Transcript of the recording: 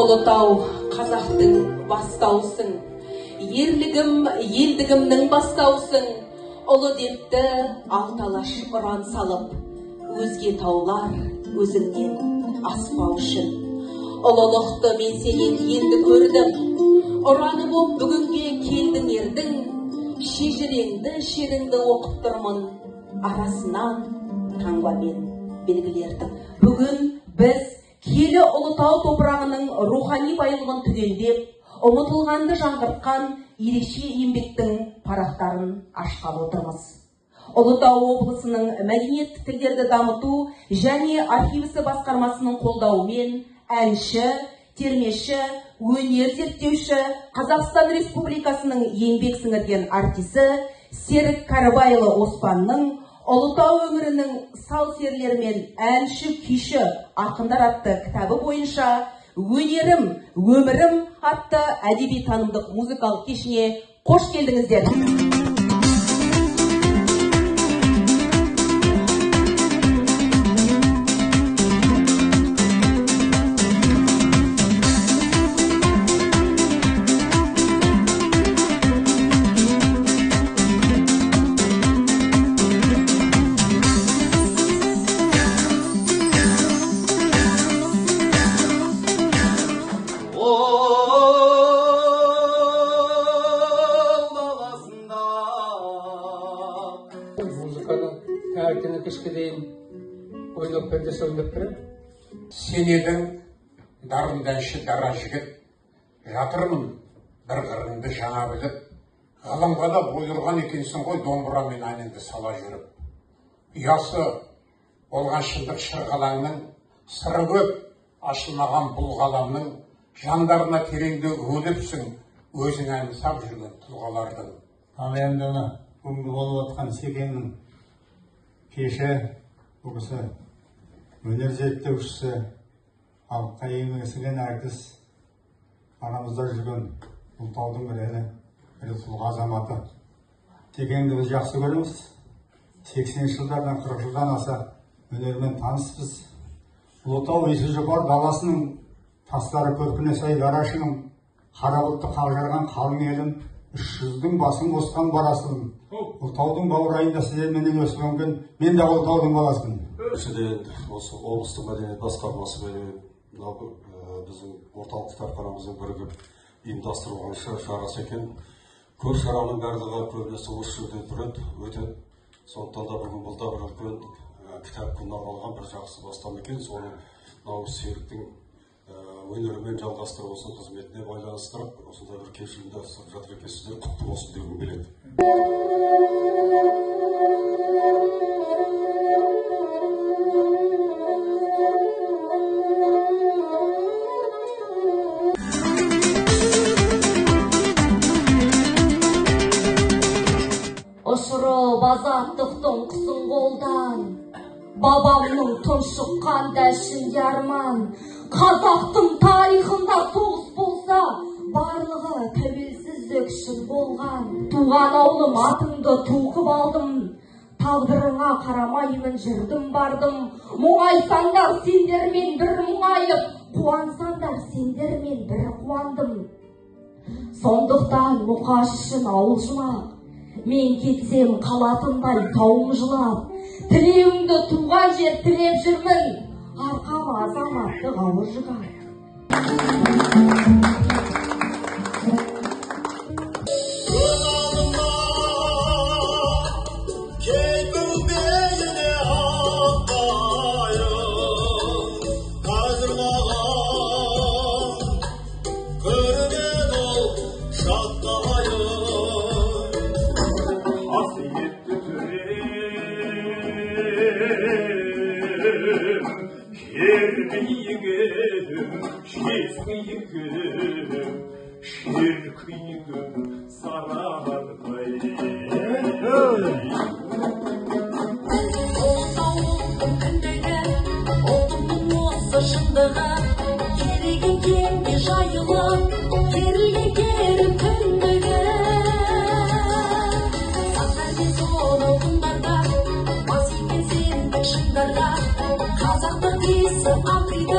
Ұлытау қазақтың бастаусың, ерлігім елдігімнің бастаусың, ұлы депті алты алаш ұран салып, өзге таулар өзіңнен аспау үшін. Ұлылықты мен сенен енді көрдім, ұраны боп бүгінге келдің ердің, шежіреңді шеріңді оқып тұрмын, арасынан таңбамен белгілердің. Бүгін біз киелі Ұлытау топырағының рухани байлығын түгендеп, ұмытылғанды жаңғыртқан ерекше еңбектің парақтарын ашқалы отырмыз. Ұлытау облысының мәдениет тілдерді дамыту және архив ісі басқармасының қолдауымен әнші, термеші, өнер зерттеуші, Қазақстан Республикасының еңбек сіңірген артисі Серік Кәрібайұлы Оспанның Ұлытау өңірінің сал серілері мен әнші, күйші, ақындар атты кітабы бойынша «Өнерім, өмірім» атты әдеби танымдық музыкалық кешіне қош келдіңіздер. Таңертеңнен кешке дейін ойнап бер десе ойнап беремін. Сен едің дарынды әнші, дара жігіт, жатырмын бір қырыңды жаңа біліп, ғылымға да бұйырған екенсің ғой домбырамен әніңді сала жүріп. Ұясы болған шындық шырғалаңның, сыры көп ашылмаған бұл ғаламның, жандарына тереңде үңіліпсің өзің аңсап жүрген тұлғалардың. Ал енді мына бүгінгі болып жатқан Секеңнің кеші, бұл кісі өнер зерттеушісі, халыққа еңбек сіңірген әртіс, арамызда жүрген Ұлытаудың ірі тұлға азаматы. Секеңді біз жақсы көреміз. 80 жылдардан 40 жылдан аса өнермен таныспыз. Ұлытау иісі жұпар даласының тастары көркіне сай дарашының, қара бұлтты қақ жарған қалың елім, 300-дің басын қосқан барасың. Ұлытаудың баурайында сіздерменен өсіп өнген мен де Ұлытаудың баласымын. Біріншіден осы облыстық мәдениет басқармасымен мынау біздің орталық кітапханамыздың бірігіп ұйымдастырылған шарасы екен. Көп шараның барлығы көбінесе осы жерде тұрады, өтеді. Сондықтан да бүгін бұл да бір үлкен кітап күніне арналған бір жақсы бастама екен. Соны мынау Серіктің өнерімен жалғастырып, осы қызметіне байланыстырып, осындай бір кеш ұйымдастырып жатыр екенсіздер, құтты болсын дегім келеді. Ұшырып азаттықтың құсын қолдан, бабамның тұншыққан дәшінде арман, қазақтың тарихында соғыс болса, барлығы тәуелсіздік үшін болған. Туған ауылым атыңды туқып алдым, тағдырыңа қарамаймын жүрдім бардым. Мұңайсаңдар сендермен бір мұңайып, қуансаңдар сендермен бір қуандым. Сондықтан Мұқаш үшін ауыл жұмақ, мен кетсем қалатындай тауым жылап, тілеуіңді туған жер тілеп жүрмін, арқама азаматтық ауыр жүк. Қазақтың иісі аңқиды.